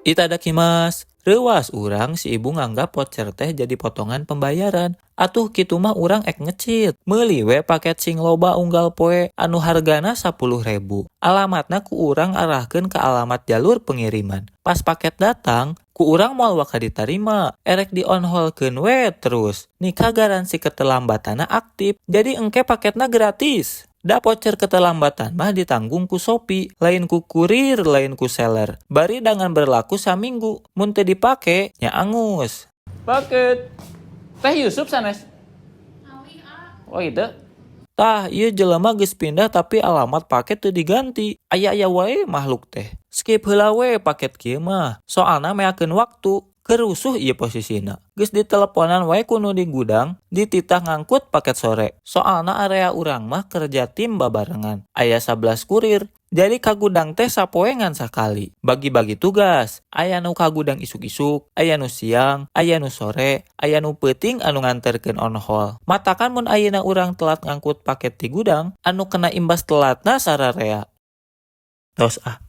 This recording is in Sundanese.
Itadakimasu. Reuwas urang si ibu nganggap voucher teh jadi potongan pembayaran. Atuh kitu mah urang ek nge-cheat. Meuli we paket sing loba unggal poe anu hargana 10.000. Alamatna ku urang arahkeun ka alamat jalur pengiriman. Pas paket datang, ku urang moal waka ditarima. Erek di on hold-keun we terus. Nika garansi keterlambatanna aktif. Jadi engke paketna gratis. Da voucher keterlambatan mah ditanggung ku Shopee, lain ku kurir, lain ku seller. Bari dengan berlaku saminggu, mun teu dipake nya angus. Paket. Teh Yusuf sanes? Oh, gitu. Tah, ieu jelema geus pindah tapi alamat paket teu diganti. Aya-aya wae makhluk teh. Skip heula we paket kieu mah. Soalna meakeun waktu. Keur rusuh ieu posisina. Geus diteleponan wae ku nu di gudang, dititah ngangkut paket sore. Soalna area urang mah kerja tim babarengan. Aya 11 kurir. Jadi ka gudang teh sapoe ngan sakali. Bagi-bagi tugas. Aya nu ka gudang isuk-isuk, aya nu siang, aya nu sore, aya nu peuting anu nganterkeun on hold. Matakan mun ayeuna urang telat ngangkut paket ti gudang, anu kena imbas telatna sararea. Tos ah.